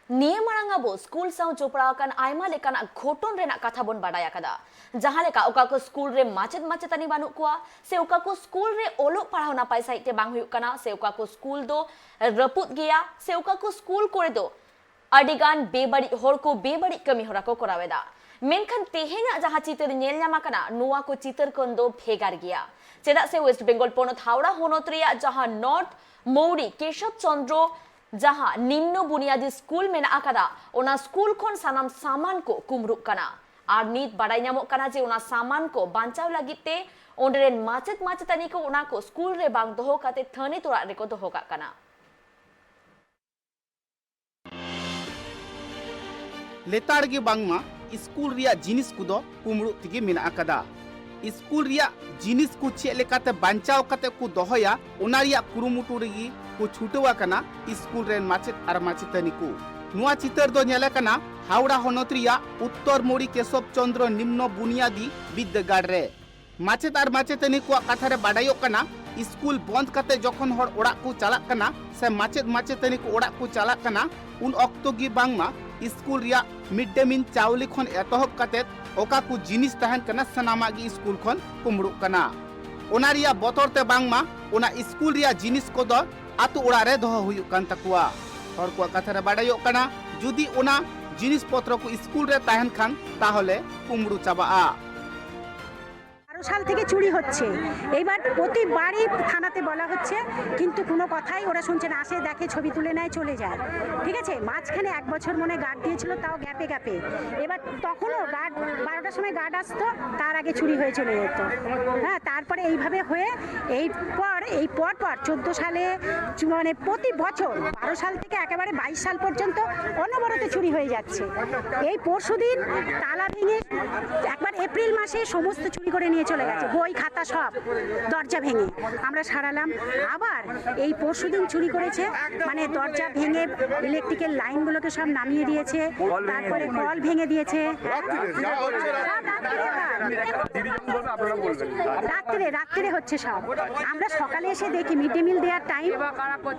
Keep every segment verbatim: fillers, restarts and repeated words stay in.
ᱱᱤᱭᱟᱹ ᱢᱟᱲᱟᱝ ᱟᱵᱚ ᱥᱠᱩᱞ ᱥᱟᱶ ᱡᱚᱯᱲᱟᱣ ᱟᱠᱟᱱ ᱟᱭᱢᱟ ᱞᱮᱠᱟᱱᱟᱜ ᱜᱷᱚᱴᱚᱱ ᱨᱮᱱᱟᱜ ᱠᱟᱛᱷᱟ ᱵᱚᱱ ᱵᱟᱰᱟᱭ ᱟᱠᱟᱫᱟ᱾ ᱡᱟᱦᱟᱸ ᱞᱮᱠᱟ ᱚᱠᱟ ᱠᱚ ᱥᱠᱩᱞ ᱨᱮ ᱢᱟᱪᱮᱫ ᱢᱟᱪᱮᱛᱟᱹᱱᱤ ᱵᱟᱹᱱᱩᱜ ᱠᱚᱣᱟ, ᱥᱮ ᱚᱠᱟ ᱠᱚ ᱥᱠᱩᱞ ᱨᱮ ᱚᱞᱚᱜ ᱯᱟᱲᱦᱟᱣ ᱱᱟᱯᱟᱭ ᱥᱟᱺᱦᱤᱡ ᱛᱮ ᱵᱟᱝ ᱦᱩᱭᱩᱜ ᱠᱟᱱᱟ, ᱥᱮ ᱚᱠᱟ ᱠᱚ ᱥᱠᱩᱞ ᱫᱚ ᱨᱟᱹᱯᱩᱫ ᱜᱮᱭᱟ, ᱥᱮ ᱚᱠᱟ ᱠᱚ ᱥᱠᱩᱞ ᱠᱚᱨᱮ ᱫᱚ ᱟᱹᱰᱤ ᱜᱟᱱ ᱵᱮᱵᱟᱹᱲᱤᱡ ᱦᱚᱲ ᱠᱚ ᱵᱮᱵᱟᱹᱲᱤᱡ ᱠᱟᱹᱢᱤ ᱦᱚᱨᱟ ᱠᱚ ᱠᱚᱨᱟᱣ ᱮᱫᱟ᱾ ᱢᱮᱱᱠᱷᱟᱱ ᱛᱮᱦᱮᱧᱟᱜ ᱡᱟᱦᱟᱸ ᱪᱤᱛᱟᱹᱨ ᱧᱮᱞ ᱧᱟᱢ ᱟᱠᱟᱱᱟ, ᱱᱚᱣᱟ ᱠᱚ ᱪᱤᱛᱟᱹᱨ ᱠᱷᱚᱱ ᱫᱚ ᱵᱷᱮᱜᱟᱨ ᱜᱮᱭᱟ᱾ ᱪᱮᱫᱟᱜ ᱥᱮ ᱳᱭᱮᱥᱴ ᱵᱮᱝᱜᱚᱞ ᱯᱚᱱᱚᱛ ᱦᱟᱣᱲᱟ ᱦᱚᱱᱚᱛ ᱨᱮᱭᱟᱜ ᱡᱟᱦᱟᱸ ᱱᱚᱨᱛᱷ ᱢᱳᱣᱨᱤ ᱠᱮᱥᱚᱵ ᱪᱚᱱᱫᱨᱚ ᱡᱟᱦᱟᱸ ᱱᱤᱢᱱᱚ ᱵᱩᱱᱤᱭᱟᱫᱤ ᱥᱠᱩᱞ ᱢᱮᱱᱟᱜ ᱟᱠᱟᱫᱟ, ᱚᱱᱟ ᱥᱠᱩᱞ ᱠᱷᱚᱱ ᱥᱟᱱᱟᱢ ᱥᱟᱢᱟᱱ ᱠᱚ ᱠᱩᱢᱵᱽᱲᱩᱜ ᱠᱟᱱᱟ᱾ ᱟᱨ ᱱᱤᱛ ᱵᱟᱰᱟᱭ ᱧᱟᱢᱚᱜ ᱠᱟᱱᱟ ᱡᱮ ᱚᱱᱟ ᱥᱟᱢᱟᱱ ᱠᱚ ᱵᱟᱧᱪᱟᱣ ᱞᱟᱹᱜᱤᱫ ᱛᱮ ᱚᱸᱰᱮ ᱨᱮᱱ ᱢᱟᱪᱮᱫ ᱢᱟᱪᱮᱛᱟᱹᱱᱤ ᱠᱚ ᱚᱱᱟ ᱠᱚ ᱥᱠᱩᱞ ᱨᱮ ᱵᱟᱝ ᱫᱚᱦᱚ ᱠᱟᱛᱮ ᱛᱷᱟᱹᱱᱤᱛ ᱚᱲᱟᱜ ᱨᱮᱠᱚ ᱫᱚᱦᱚ ᱠᱟᱜ ᱠᱟᱱᱟ᱾ ᱞᱮᱛᱟᱲ ᱜᱮ ᱵᱟᱝᱢᱟ ᱥᱠᱩᱞ ᱨᱮᱭᱟᱜ ᱡᱤᱱᱤᱥ ᱠᱚᱫᱚ ᱠᱩᱢᱲᱩᱜ ᱛᱮᱜᱮ ᱢᱮᱱᱟᱜ ᱟᱠᱟᱫᱟ᱾ ᱥᱠᱩᱞ ᱨᱮᱭᱟᱜ ᱡᱤᱱᱤᱥ ᱠᱚ ᱪᱮᱫ ᱞᱮᱠᱟᱛᱮ ᱵᱟᱧᱪᱟᱣ ᱠᱟᱛᱮ ᱠᱚ ᱫᱚᱦᱚᱭᱟ, ᱚᱱᱟ ᱨᱮᱭᱟᱜ ᱠᱩᱨᱩᱢᱩᱴᱩ ᱨᱮᱜᱮ ᱠᱚ ᱪᱷᱩᱴᱟᱹᱣ ᱟᱠᱟᱱᱟ ᱥᱠᱩᱞ ᱨᱮᱱ ᱢᱟᱪᱮᱫ ᱟᱨ ᱢᱟᱪᱮᱛᱟᱹᱱᱤ ᱠᱚ᱾ ᱱᱚᱣᱟ ᱪᱤᱛᱟᱹᱨ ᱫᱚ ᱧᱮᱞ ᱟᱠᱟᱱᱟ ᱦᱟᱣᱲᱟ ᱦᱚᱱᱚᱛ ᱨᱮᱭᱟᱜ ᱩᱛᱛᱚᱨ ᱢᱳᱲᱤ ᱠᱮᱥᱚᱵ ᱪᱚᱱᱫᱨᱚ ᱱᱤᱢᱱᱚ ᱵᱩᱱᱤᱭᱟᱫᱤ ᱵᱤᱫᱽᱫᱟᱹᱜᱟᱲ ᱨᱮ᱾ ᱢᱟᱪᱮᱫ ᱟᱨ ᱢᱟᱪᱮᱛᱟᱹᱱᱤ ᱠᱚᱣᱟᱜ ᱠᱟᱛᱷᱟ ᱨᱮ ᱵᱟᱰᱟᱭᱚᱜ ᱠᱟᱱᱟ, ᱥᱠᱩᱞ ᱵᱚᱱᱫ ᱠᱟᱛᱮ ᱡᱚᱠᱷᱚᱱ ᱦᱚᱲ ᱚᱲᱟᱜ ᱠᱚ ᱪᱟᱞᱟᱜ ᱠᱟᱱᱟ ᱥᱮ ᱢᱟᱪᱮᱫ ᱢᱟᱪᱮᱛᱟᱹᱱᱤ ᱠᱚ ᱚᱲᱟᱜ ᱠᱚ ᱪᱟᱞᱟᱜ ᱠᱟᱱᱟ, ᱩᱱ ᱚᱠᱛᱚ ᱜᱮ ᱵᱟᱝᱢᱟ ᱥᱠᱩᱞ ᱨᱮᱭᱟᱜ ᱢᱤᱰ ᱰᱮ ᱢᱤᱞ ᱪᱟᱣᱞᱮ ᱠᱷᱚᱱ ᱮᱛᱚᱦᱚᱵ ᱠᱟᱛᱮ ᱚᱠᱟ ᱠᱚ ᱡᱤᱱᱤᱥ ᱛᱟᱦᱮᱱ ᱠᱟᱱᱟ, ᱥᱟᱱᱟᱢᱟᱜ ᱜᱮ ᱥᱠᱩᱞ ᱠᱷᱚᱱ ᱠᱩᱢᱵᱲᱩᱜ ᱠᱟᱱᱟ᱾ ᱚᱱᱟ ᱨᱮᱭᱟᱜ ᱵᱚᱛᱚᱨ ᱛᱮ ᱵᱟᱝᱢᱟ ᱚᱱᱟ ᱥᱠᱩᱞ ᱨᱮᱭᱟᱜ ᱡᱤᱱᱤᱥ ᱠᱚᱫᱚ ᱟᱛᱳ ᱚᱲᱟᱜ ᱨᱮ ᱫᱚᱦᱚ ᱦᱩᱭᱩᱜ ᱠᱟᱱ ᱛᱟᱠᱚᱣᱟ᱾ ᱦᱚᱲ ᱠᱚᱣᱟᱜ ᱠᱟᱛᱷᱟ ᱨᱮ ᱵᱟᱰᱟᱭᱚᱜ ᱠᱟᱱᱟ, ᱡᱩᱫᱤ ᱚᱱᱟ ᱡᱤᱱᱤᱥ ᱯᱚᱛᱨᱚ ᱠᱚ ᱥᱠᱩᱞ ᱨᱮ ᱛᱟᱦᱮᱱ ᱠᱷᱟᱱ, ᱛᱟᱦᱚᱞᱮ ᱠᱩᱢᱵᱲᱩ ᱪᱟᱵᱟᱜᱼᱟ᱾ বারো সাল থেকে চুরি হচ্ছে। এইবার প্রতিবারই থানাতে বলা হচ্ছে, কিন্তু কোনো কথাই ওরা শুনছে না। আসে, দেখে, ছবি তুলে নেয়, চলে যায়। ঠিক আছে, মাঝখানে এক বছর মনে গার্ড দিয়েছিল, তাও গ্যাপে গ্যাপে। এবার তখনও গার্ড বারোটার সময় গার্ড আসতো, তার আগে চুরি হয়ে চলে যেত। হ্যাঁ, তারপরে এইভাবে হয়ে এই পর এই পর পর চোদ্দ সালে চু- মানে প্রতি বছর বারো সাল থেকে একেবারে বাইশ সাল পর্যন্ত অনবরত চুরি হয়ে যাচ্ছে। এই পরশুদিন তালা ভেঙে একবার এপ্রিল মাসে সমস্ত চুরি করে নিয়ে চলে গেছে, বই খাতা সব দরজা ভেঙে আমরা সারালাম। আবার এই পরশুদিন চুরি করেছে, মানে দরজা ভেঙে ইলেকট্রিকের লাইনগুলোকে সব নামিয়ে দিয়েছে, তারপরে কল ভেঙে দিয়েছে। সব রাত্রিরে হয়। রাত্রিরে রাত্রিরে হচ্ছে সব। আমরা সকালে এসে দেখি মিড ডে মিল দেওয়ার টাইম,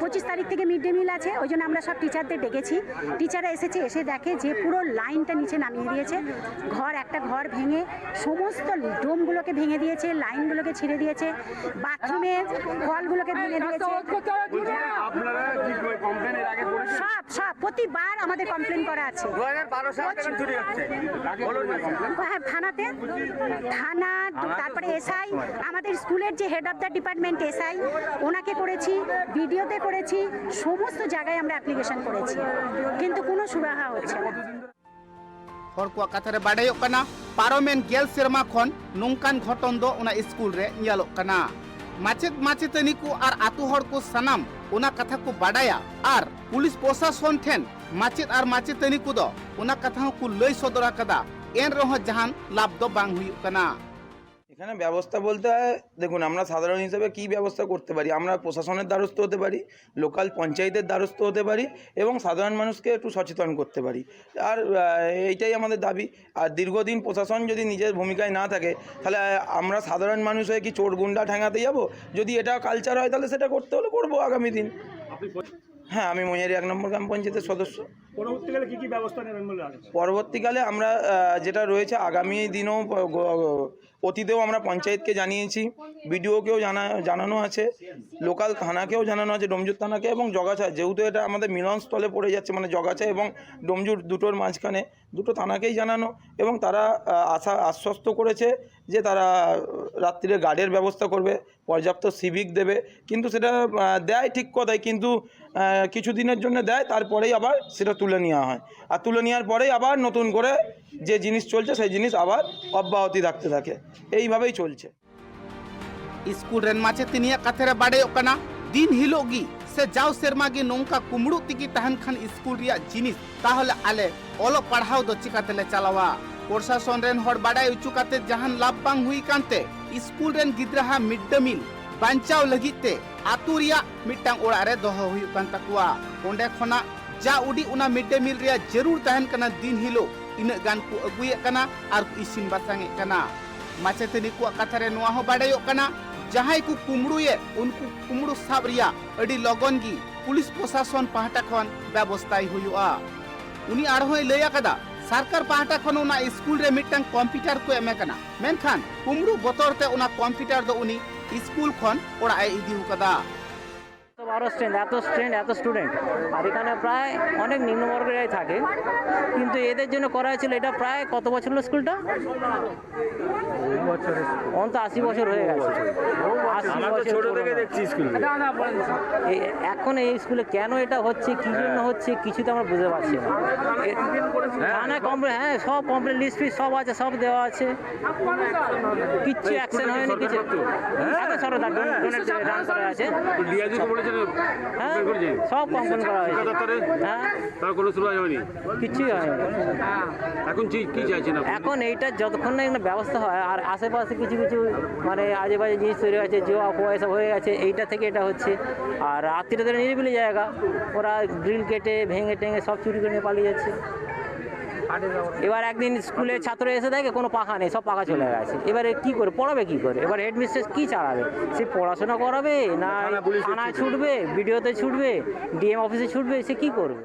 পঁচিশ তারিখ থেকে মিড ডে মিল আছে, ওই জন্য আমরা সব টিচারদের ডেকেছি। টিচাররা এসেছে, এসে দেখে যে পুরো লাইনটা নিচে নামিয়ে দিয়েছে, ঘর একটা ঘর ভেঙে সমস্ত ডোমগুলোকে ভেঙে দিয়েছে, লাইনগুলোকে ছিঁড়ে দিয়েছে, বাথরুমে কলগুলোকে ভেঙে দিয়েছে। আপনারা কি কমপ্লেন এর আগে করেছেন? সব সব প্রতিবার আমাদের কমপ্লেন করা আছে। দু হাজার বারো সাল থেকে চুরি হচ্ছে। বলুন না। হ্যাঁ, থানাতে, থানা, তারপরে এসআই, আমাদের স্কুলের যে head of the department SI, ওনাকে করেছি, বিডিওতে করেছি, সমস্ত জায়গায় আমরা অ্যাপ্লিকেশন করেছি, কিন্তু কোনো সুরাহা হচ্ছে না। ᱦᱚᱲ ᱠᱚᱣᱟᱜ ᱠᱟᱛᱷᱟ ᱨᱮ ᱵᱟᱰᱟᱭᱚᱜ ᱠᱟᱱᱟ, ᱯᱟᱨᱚᱢᱮᱱ ᱜᱮᱞ ᱥᱮᱨᱢᱟ ᱠᱷᱚᱱ ᱱᱚᱝᱠᱟᱱ ᱜᱷᱚᱴᱚᱱ ᱫᱚ ᱚᱱᱟ ᱥᱠᱩᱞ ᱨᱮ ᱧᱮᱞᱚᱜ ᱠᱟᱱᱟ᱾ ᱢᱟᱪᱮᱫ ᱢᱟᱪᱮᱛᱟᱹᱱᱤ ᱠᱚ ᱟᱨ ᱟᱛᱳ ᱦᱚᱲ ᱠᱚ ᱥᱟᱱᱟᱢ ᱚᱱᱟ ᱠᱟᱛᱷᱟ ᱠᱚ ᱵᱟᱰᱟᱭᱟ ᱟᱨ ᱯᱩᱞᱤᱥ ᱯᱨᱚᱥᱟᱥᱚᱱ ᱴᱷᱮᱱ ᱢᱟᱪᱮᱫ ᱟᱨ ᱢᱟᱪᱮᱛᱟᱹᱱᱤ ᱠᱚᱫᱚ ᱚᱱᱟ ᱠᱟᱛᱷᱟ ᱦᱚᱸᱠᱚ ᱞᱟᱹᱭ ᱥᱚᱫᱚᱨ ᱟᱠᱟᱫᱟ, ᱮᱱ ᱨᱮᱦᱚᱸ ᱡᱟᱦᱟᱱ ᱞᱟᱵᱷ ᱫᱚ ᱵᱟᱝ ᱦᱩᱭᱩᱜ ᱠᱟᱱᱟ᱾ এখানে ব্যবস্থা বলতে হয়, দেখুন, আমরা সাধারণ হিসেবে কি ব্যবস্থা করতে পারি? আমরা প্রশাসনের দ্বারস্থ হতে পারি, লোকাল পঞ্চায়েতের দ্বারস্থ হতে পারি এবং সাধারণ মানুষকে একটু সচেতন করতে পারি। আর আহ, এইটাই আমাদের দাবি। আর দীর্ঘদিন প্রশাসন যদি নিজের ভূমিকায় না থাকে, তাহলে আহ, আমরা সাধারণ মানুষ হয়ে কি চোর গুন্ডা ঠেঙাতে যাব? যদি এটা কালচার হয়, তাহলে সেটা করতে হলে করবো আগামী দিন। হ্যাঁ, আমি মহিয়ারি এক নম্বর গ্রাম পঞ্চায়েতের সদস্য। পরবর্তীকালে কি কি ব্যবস্থা নেবেন বলে আশা করছেন? পরবর্তীকালে আমরা আহ, যেটা রয়েছে আগামী দিনেও প- গ- অতীতেও আমরা পঞ্চায়েতকে জানিয়েছি, বিডিওকেও জানা জানানো আছে, লোকাল থানাকেও জানানো আছে, ডোমজুর থানাকে এবং জগাছা, যেহেতু এটা আমাদের মিলনস্থলে পড়ে যাচ্ছে, মানে জগাছা এবং ডোমজুর দুটোর মাঝখানে, দুটো থানাকেই জানানো এবং তারা আহ, আশা আশ্বস্ত করেছে যে তারা রাত্রিরে গার্ডের ব্যবস্থা করবে, পর্যাপ্ত সিভিক দেবে, কিন্তু সেটা আহ, দেয় ঠিক কথাই, কিন্তু আহ, কিছুদিনের জন্য দেয়, তারপরেই আবার সেটা তুলে নেওয়া হয়। আর তুলে নেওয়ার পরেই আবার নতুন করে যে জিনিস চলছে সেই জিনিস আবার অব্যাহতি রাখতে থাকে। এইভাবেই চলছে। ᱥᱠᱩᱞ ᱨᱮᱱ ᱢᱟᱪᱮᱛᱟᱹᱱᱤᱭᱟᱜ ᱠᱟᱛᱷᱟ ᱨᱮ ᱵᱟᱰᱟᱭᱚᱜ ᱠᱟᱱᱟ, ᱫᱤᱱ ᱦᱤᱞᱳᱜ ᱜᱮ ᱥᱮ ᱡᱟᱣ ᱥᱮᱨᱢᱟ ᱜᱮ ᱱᱚᱝᱠᱟ ᱠᱩᱢᱵᱽᱲᱩ ᱛᱮᱜᱮ ᱛᱟᱦᱮᱱ ᱠᱷᱟᱱ ᱥᱠᱩᱞ ᱨᱮᱭᱟᱜ ᱡᱤᱱᱤᱥ, ᱛᱟᱦᱚᱞᱮ ᱟᱞᱮ ᱚᱞᱚᱜ ᱯᱟᱲᱦᱟᱣ ᱫᱚ ᱪᱤᱠᱟᱹ ᱛᱮᱞᱮ ᱪᱟᱞᱟᱣᱟ? ᱯᱨᱚᱥᱟᱥᱚᱱ ᱨᱮᱱ ᱦᱚᱲ ᱵᱟᱰᱟᱭ ᱦᱚᱪᱚ ᱠᱟᱛᱮ ᱡᱟᱦᱟᱱ ᱞᱟᱵᱷ ᱵᱟᱝ ᱦᱩᱭ ᱠᱟᱱᱛᱮ ᱥᱠᱩᱞ ᱨᱮᱱ ᱜᱤᱫᱽᱨᱟᱹ ᱦᱟ ᱢᱤᱰ ᱰᱮ ᱢᱤᱞ ᱵᱟᱧᱪᱟᱣ ᱞᱟᱹᱜᱤᱫ ᱛᱮ ᱟᱛᱳ ᱨᱮᱭᱟᱜ ᱢᱤᱫᱴᱟᱝ ᱚᱲᱟᱜ ᱨᱮ ᱫᱚᱦᱚ ᱦᱩᱭᱩᱜ ᱠᱟᱱ ᱛᱟᱠᱚᱣᱟ᱾ ᱚᱸᱰᱮ ᱠᱷᱚᱱᱟᱜ ᱡᱟ ᱩᱰᱤ ᱚᱱᱟ ᱢᱤᱰ ᱰᱮ ᱢᱤᱞ ᱨᱮᱭᱟᱜ ᱡᱟᱹᱨᱩᱲ ᱛᱟᱦᱮᱱ ᱠᱟᱱᱟ ᱫᱤᱱ ᱦᱤᱞᱳᱜ, ᱤᱱᱟᱹᱜ ᱜᱟᱱ ᱠᱚ ᱟᱹᱜᱩᱭᱮᱫ ᱠᱟᱱᱟ ᱟᱨ ᱠᱚ ᱤᱥᱤᱱ ᱵᱟᱥᱟᱝ ᱮᱫ ᱠᱟᱱᱟ᱾ ᱢᱟᱪᱮᱛᱟᱹᱱᱤ ᱠᱚᱣᱟᱜ ᱠᱟᱛᱷᱟ ᱨᱮ ᱱᱚᱣᱟ ᱦᱚᱸ ᱵᱟᱰᱟᱭᱚᱜ ᱠᱟᱱᱟ, ᱡᱟᱦᱟᱸᱭ ᱠᱚ ᱠᱩᱢᱵᱽᱲᱩᱭᱮᱫ ᱩᱱᱠᱩ ᱠᱩᱢᱵᱽᱲᱩ ᱥᱟᱵ ᱨᱮᱭᱟᱜ ᱟᱹᱰᱤ ᱞᱚᱜᱚᱱ ᱜᱮ ᱯᱩᱞᱤᱥ ᱯᱨᱚᱥᱟᱥᱚᱱ ᱯᱟᱦᱴᱟ ᱠᱷᱚᱱ ᱵᱮᱵᱚᱥᱛᱷᱟᱭ ᱦᱩᱭᱩᱜᱼᱟ᱾ ᱩᱱᱤ ᱟᱨᱦᱚᱸᱭ ᱞᱟᱹᱭ ᱟᱠᱟᱫᱟ, ᱥᱚᱨᱠᱟᱨ ᱯᱟᱦᱴᱟ ᱠᱷᱚᱱ ᱚᱱᱟ ᱥᱠᱩᱞ ᱨᱮ ᱢᱤᱫᱴᱟᱝ ᱠᱚᱢᱯᱤᱭᱩᱴᱟᱨ ᱠᱚ ᱮᱢᱮ ᱠᱟᱱᱟ, ᱢᱮᱱᱠᱷᱟᱱ ᱠᱩᱢᱵᱽᱲᱩ ᱵᱚᱛᱚᱨ ᱛᱮ ᱚᱱᱟ ᱠᱚᱢᱯᱤᱭᱩᱴᱟᱨ ᱫᱚ ᱩᱱᱤ ᱥᱠᱩᱞ ᱠᱷᱚᱱ ᱚᱲᱟᱜ ᱮ ᱤᱫᱤ ᱟᱠᱟᱫᱟ᱾ বারো স্ট্রেন্থ, এত স্ট্রেন্থ, এত স্টুডেন্ট, আর এখানে প্রায় অনেক নিম্নবর্গরাই থাকে, কিন্তু এদের জন্য করা হয়েছিল। এটা প্রায় কত বছর হলো স্কুলটা? অন্ত আশি বছর হয়ে গেছে। আশি আমরা তো বছর ছোট থেকে পুরনো। দেখছি স্কুল। এই, এখন এই স্কুলে কেন এটা হচ্ছে, কি জন্য হচ্ছে, কিছু তো আমরা বুঝতে পারছি না। এ- থানায় কমপ্লেন, হ্যাঁ, সব কমপ্লেন, লিস্ট ফিস্ট সব আছে, সব দেওয়া আছে, কিচ্ছু অ্যাকশন হয়নি, কিছু। এখন সরকার ডোনেট রান করা আছে। ডিআইজি কে বলেছেন? হ্যাঁ, সব কমপ্লেন করা হয়েছে। দপ্তরে হ্যাঁ, তার কোনো সুরাই হয়নি। কিচ্ছুই হয়নি। এখন কি কি চাইছেন আপনি? এখন এইটা যতক্ষণ না একটা ব্যবস্থা হয়, আর আশেপাশে কিছু কিছু মানে আজে বাজে জিনিস তৈরি হয়েছে, জুয়া ফোয়া এসব হয়ে গেছে, এইটা থেকে এটা হচ্ছে। আর রাত্রিরে তো নিরিবিলি জায়গা, ওরা গ্রিল কেটে ভেঙে টেঙে সব চুরি করে নিয়ে পালিয়ে যাচ্ছে। এবার একদিন স্কুলে ছাত্র এসে দেখে কোনো পাখা নেই, সব পাখা চলে গেছে। এবারে কি করে পড়াবে, কি করে? এবার হেডমিস্ট্রেস কি চালাবে? সে পড়াশোনা করাবে না থানা পুলিশে থানায় ছুটবে, বিডিওতে ছুটবে, ডিএম অফিসে ছুটবে, সে কি করবে?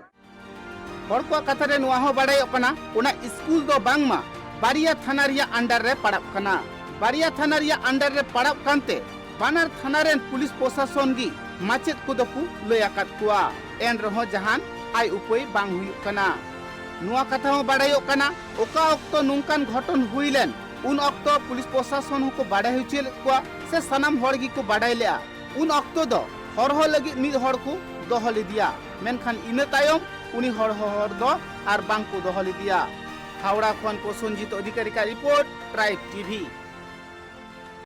ᱦᱚᱲ ᱠᱚᱣᱟᱜ ᱠᱟᱛᱷᱟ ᱨᱮ ᱱᱚᱣᱟ ᱦᱚᱸ ᱵᱟᱰᱟᱭᱚᱜ ᱠᱟᱱᱟ, ᱚᱱᱟ ᱥᱠᱩᱞ ᱫᱚ ᱵᱟᱝᱢᱟ ᱵᱟᱨᱭᱟ ᱛᱷᱟᱱᱟ ᱨᱮᱭᱟᱜ ᱟᱱᱰᱟᱨ ᱨᱮ ᱯᱟᱲᱟᱜ ᱠᱟᱱᱟ᱾ ᱵᱟᱨᱭᱟ ᱛᱷᱟᱱᱟ ᱨᱮᱭᱟᱜ ᱟᱱᱰᱟᱨ ᱨᱮ ᱯᱟᱲᱟᱜ ᱠᱟᱱᱛᱮ ᱵᱟᱱᱟᱨ ᱛᱷᱟᱱᱟ ᱨᱮᱱ ᱯᱩᱞᱤᱥ ᱯᱨᱚᱥᱟᱥᱚᱱ ᱜᱮ ᱢᱟᱪᱮᱫ ᱠᱚᱫᱚ ᱠᱚ ᱞᱟᱹᱭ ᱟᱠᱟᱫ ᱠᱚᱣᱟ᱾ ᱮᱱ ᱨᱮᱦᱚᱸ ᱡᱟᱦᱟᱱ ᱟᱭ ᱩᱯᱟᱹᱭ ᱵᱟᱝ ᱦᱩᱭᱩᱜ ᱠᱟᱱᱟ᱾ ᱱᱚᱣᱟ ᱠᱟᱛᱷᱟ ᱦᱚᱸ ᱵᱟᱰᱟᱭᱚᱜ ᱠᱟᱱᱟ, ᱚᱠᱟ ᱚᱠᱛᱚ ᱱᱚᱝᱠᱟᱱ ᱜᱷᱚᱴᱚᱱ ᱦᱩᱭ ᱞᱮᱱ, ᱩᱱ ᱚᱠᱛᱚ ᱯᱩᱞᱤᱥ ᱯᱨᱚᱥᱟᱥᱚᱱ ᱦᱚᱸᱠᱚ ᱵᱟᱰᱟᱭ ᱦᱚᱪᱚ ᱞᱮᱫ ᱠᱚᱣᱟ ᱥᱮ ᱥᱟᱱᱟᱢ ᱦᱚᱲ ᱜᱮᱠᱚ ᱵᱟᱰᱟᱭ ᱞᱮᱫᱼᱟ᱾ ᱩᱱ ᱚᱠᱛᱚ ᱫᱚ ᱦᱚᱨᱦᱚ ᱞᱟᱹᱜᱤᱫ ᱢᱤᱫ ᱦᱚᱲ ᱠᱚ ᱫᱚᱦᱚ ᱞᱮᱫᱮᱭᱟ, ᱢᱮᱱᱠᱷᱟᱱ ᱤᱱᱟᱹ ᱛᱟᱭᱚᱢ ᱩᱱᱤ ᱦᱚᱨᱦᱚ ᱦᱚᱲ ᱫᱚ ᱟᱨ ᱵᱟᱝ ᱠᱚ ᱫᱚᱦᱚ ᱞᱮᱫᱮᱭᱟ᱾ ᱦᱟᱣᱲᱟ ᱠᱷᱚᱱ ᱯᱨᱚᱥᱚᱱᱡᱤᱛ ᱚᱫᱷᱤᱠᱟᱨᱤᱠᱟᱜ ᱨᱤᱯᱳᱨᱴ, ᱴᱨᱟᱭᱤᱵᱽ ᱴᱤᱵᱷᱤ᱾